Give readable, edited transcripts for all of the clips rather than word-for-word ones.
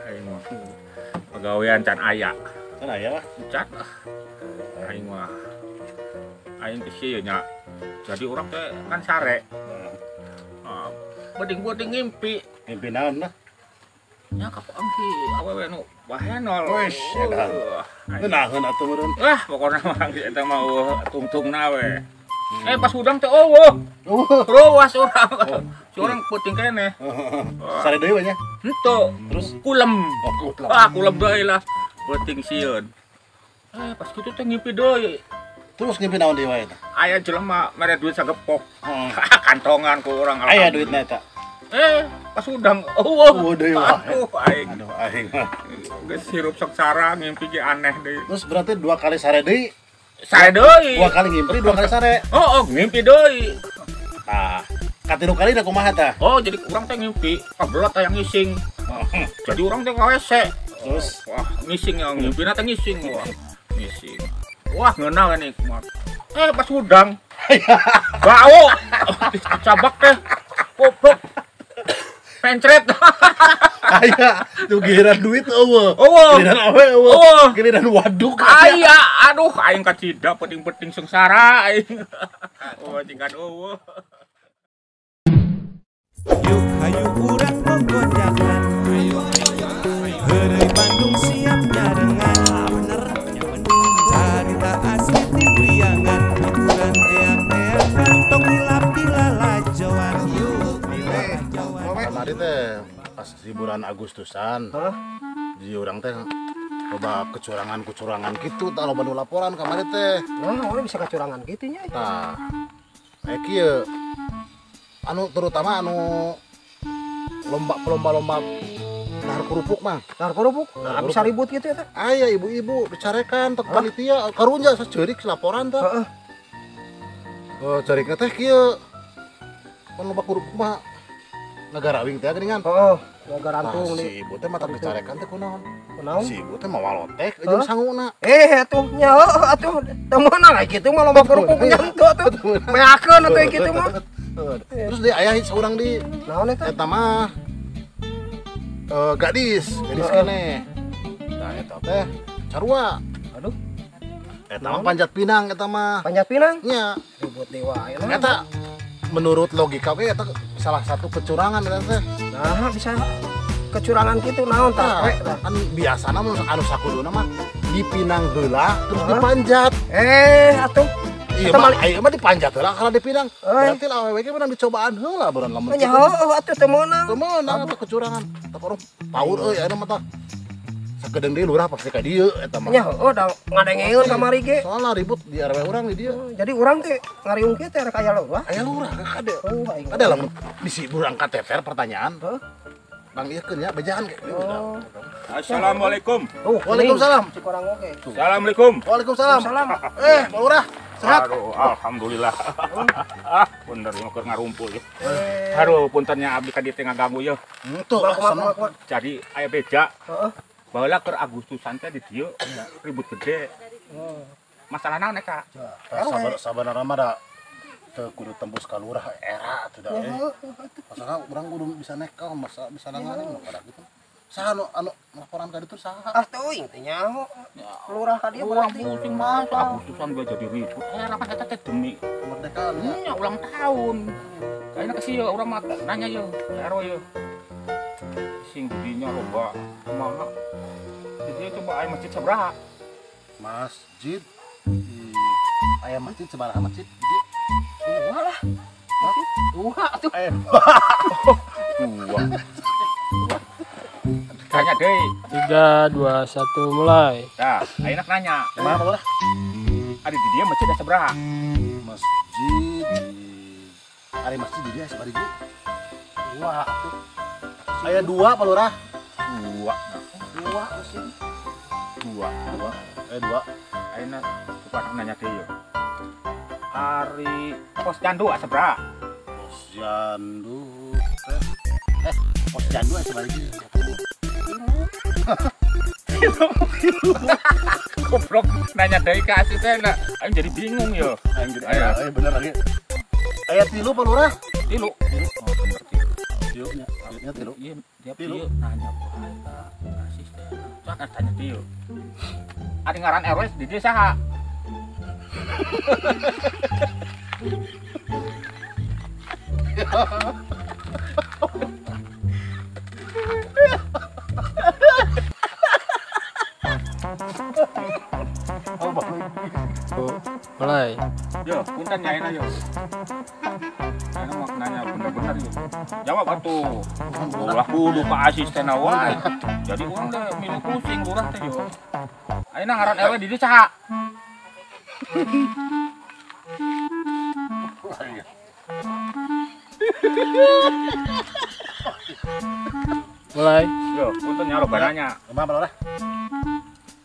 Aing mah pagawean can aya. Can aya lah. Can lah. Aing mah aing teh sieun nya. Jadi urang teh kan sare. Beding-beding ngimpi. Ngimpi naon lah? Nya kapanggih awewe nu bahenol. Wes, edan. Ngeunaheun atuh meureun. Wah, pokona mah eta mah eueuh tungtungna we. Pas hudang teh eueuh. Ruas urang. Si urang peuting keneh. Sare deui we nya? Henteu. Terus kulem. Oh, kulem. Ah, kulem deui lah. Peuting sieun. Pas kitu teh ngimpi deui. Terus ngimpi naon deui wae eta? Aya jelema mere duit sagepok. Kantongan ku urang. Aya duitna eta. Pas hudang eueuh. Deui wae. Aduh, aing. Aduh, aing mah. Geus hirup sengsara ngimpi ge aneh deui. Terus berarti 2 kali sare deui. Sare deui. 2 kali ngimpi, 2 kali sare. Oh, ngimpi deui. Tah, katilu kali da kumaha tah? Oh, jadi urang teh ngimpi, kabelet aya ngising. Jadi urang teh ka WC. Terus wah, ngising ya, ngimpina teh ngising wah. Ngising. Wah, ngeunah we nikmat. Pas hudang. Bau. Cabak teh. Goblok. Pencret. Aya, tuh giliran duit eueuh. Giliran awe eueuh. Giliran waduk. Aya, aduh aing kacida penting-penting sengsara aing. Oh, tingkat eueuh. Yuk hayu urang gogojakan. Heureuy Bandung siap nyarengan. Bener. Carita asli ti Priangan, hiburan eak-eakan tong hilap di lalajoan. Kamari teh pas liburan Agustusan. Di urang teh loba kecurangan-kecurangan gitu tah loba nu laporan kamari teh. Nah, urang bisa kecurangan kitu nya. Tah. Aya kieu. Anu terutama anu lomba-lomba dahar kerupuk mah. Dahar kerupuk? Nah, bisa ribut gitu ya teh? Aya ibu-ibu dicarekan teh panitia karunya saceurik laporan teh. Heeh. Oh, carikna teh kieu. Pan lomba kerupuk mah nagarawing teh geuningan. Heeh, nagarantung nih. Si ibu teh mata dicarekan teh kunaon? Kunaon? Si ibu teh mawa lotek jeung sanguna. Atuh nya heuh atuh teu meunang aya kitu mah lomba kerupuk nya henteu atuh. Meakeun atuh kitu mah. Terus dia aya saurang di naon eta? Eta mah gadis keneh. Tah eta teh carua. Aduh. Eta mah panjat pinang eta mah. Panjat pinang? Nya. Ribut deui wae. Eta menurut logika we eta salah satu kecurangan eta teh. Nah, bisa kecurangan kitu naon tah we tah. Kan biasana mun anu sakuduna mah dipinang heula terus dipanjat. Atuh. Iya mah, ieu mah dipanjat heula karena dipinang. Berarti awewe ge menang dicobaan heula beuran lamun. Nya heueuh atuh teu meunang. Teu meunang atuh kecurangan. Tah orang paur euy ayeuna mah tah. Sakedeung deui lurah pasti ka dieu eta mah. Nya heueuh da ngadengeun kamari ge. Soalna ribut di RW urang di dieu. Jadi urang teh ngariung kieu teh rek aya lurah. Aya lurah kade. Oh, aing. Kade lamun bisi urang KTP pertanyaan. Heuh. Bang ieu keun nya bejaan ge. Assalamualaikum. Waalaikumsalam. Cik urang oge. Assalamualaikum. Waalaikumsalam. Pak Lurah. Sehat. Aduh, alhamdulillah. Ah, bener ieu keur ngarumpul ya. Aduh, puntennya abdi ka dieu teh ngaganggu yeuh. Henteu. Jadi aya beja. Heeh. Baheula keur Agustusan teh di dieu ribut gede. Masalah naon eta? Sabarna mah da teu kudu tembus ka lurah era atuh da. Masalah urang kudu bisa nekel, masa bisa nanganin nu kada kitu. Saha anu laporan ka ditu saha? Ah teuing teh nyaho. Lurah ka dieu berarti. Pusing mah Agustusan gua jadi ribut. Era kan eta teh demi kemerdekaan nya ulang tahun. Kayaknya ke sieu urang mah nanya yeuh, RW yeuh. Sing didinya loba kumaha. Di dieu coba aya masjid sabaraha? Masjid aya masjid sabaraha masjid di dieu? Dua lah. Dua atuh. Dua. Tanya deh. 3, 2, 1, mulai. Nah, ayeuna nanya. Kumaha Pak Lurah? Ari di dieu masjid sabaraha? Masjid ari masjid di dieu sabaraha hiji? Dua atuh. Aya 2 Pak Lurah. 2. 2 masjid. 2. Aya 2. Ayeuna coba nanya deui yeuh. Ari posyandu sabaraha? Posyandu posyandu sabaraha hiji? Goblok nanya deui ka asisten aing jadi bingung yo. Aing jadi ayo bener lagi. Aya 3 Pak Lurah. 3. Oh bener 3. Tilu nya. Ya tilu. Iya, dia tilu nanya wae ka asisten. Cak tanya tilu. Ari ngaran RW di dieu saha? Mulai. Yo, punten nyaina yo. Ayeuna mah nanya bener-bener yo. Jawab atuh. Ulah kudu ka asisten wae. Jadi urang teh milu pusing lurah teh yo. Ayeuna ngaran RW di dieu saha? Mulai. Yo, punten nya loba nanya. Kumaha lurah?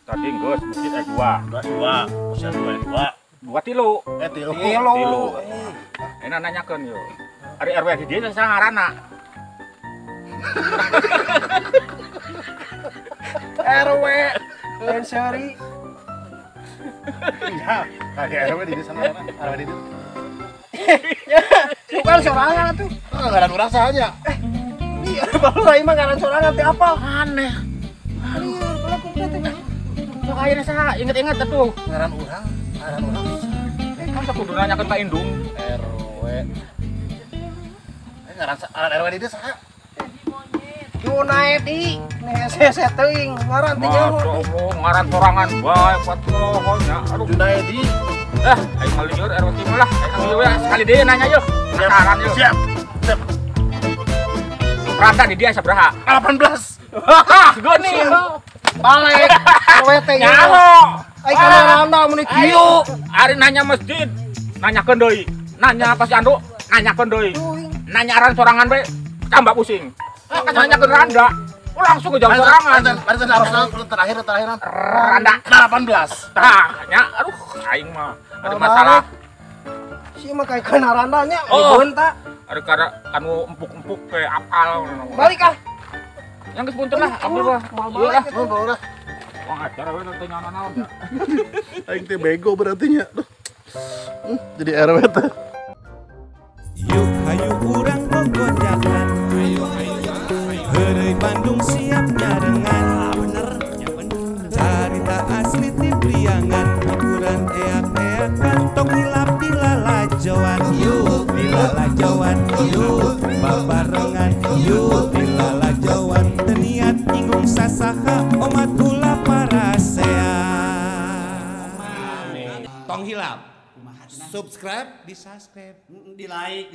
Tadi geus masjid 2. 2. Usia 2 2. 2 tilu. Tilu. Tilu. Enak nanyakeun yo. Ari RW di dieu saha ngaranna? RW Lenseri. Ya, ari RW di dieu saha ngaranna? RW di dieu. Ya, bukan sorangan atuh. Ngaran urang saha nya? Iya, baru lain mah ngaran sorangan teh apa? Aneh. Sok ayeuna saha? Inget-inget atuh. Ngaran urang, ngaran urang. Masa kudu nanyakeun ka indung? RW. Ngaran RW di dieu saha? Junaedi, hese teuing ngaran teh nyaho. Masyaallah, ngaran sorangan bae patuh nya. Aduh Junaedi. Aing mah lieur RW mah lah. Aing ieu we sekali deui nanya yeuh. Penasaran yeuh. Siap. Siap. Randa di dia sabaraha? 18. Hah, geuning. Balik RW teh nyaho. Ai kana randa mun kieu. Ari nanya masjid, nanyakeun deui. Nanya posyandu, nanyakeun deui. Nanya aran sorangan bae tambah pusing. Kan nanyakeun randa. Oh, langsung ke jawab sorangan. Arisan harus terakhir randa 18. Tah, nya aduh aing mah ada masalah. Si mah kayak kana randanya dibeunta. Ari kada anu empuk-empuk kayak apal. Balik ah. Yang geus punten lah, abdi mah. Ieu lah. Lah. Wah, acara we teh naon-naon ya. Aing teh bego berarti nya. Jadi RW teh. Yuk hayu urang gogojakan. Heureuy Bandung siap nyarengan. Bener. Carita asli ti Priangan, hiburan eak-eakan tong hilap di lalajoan. Yuk di lalajoan, yuk babarengan, yuk di lalajoan. Teu niat nyinggung sasaha omat ulah parasea. Tong hilap. Subscribe, di subscribe, di like,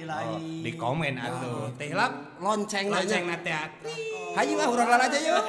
di komen atuh. Teh hilap lonceng lonceng na teh. Hayu ah urang lalajo yuk.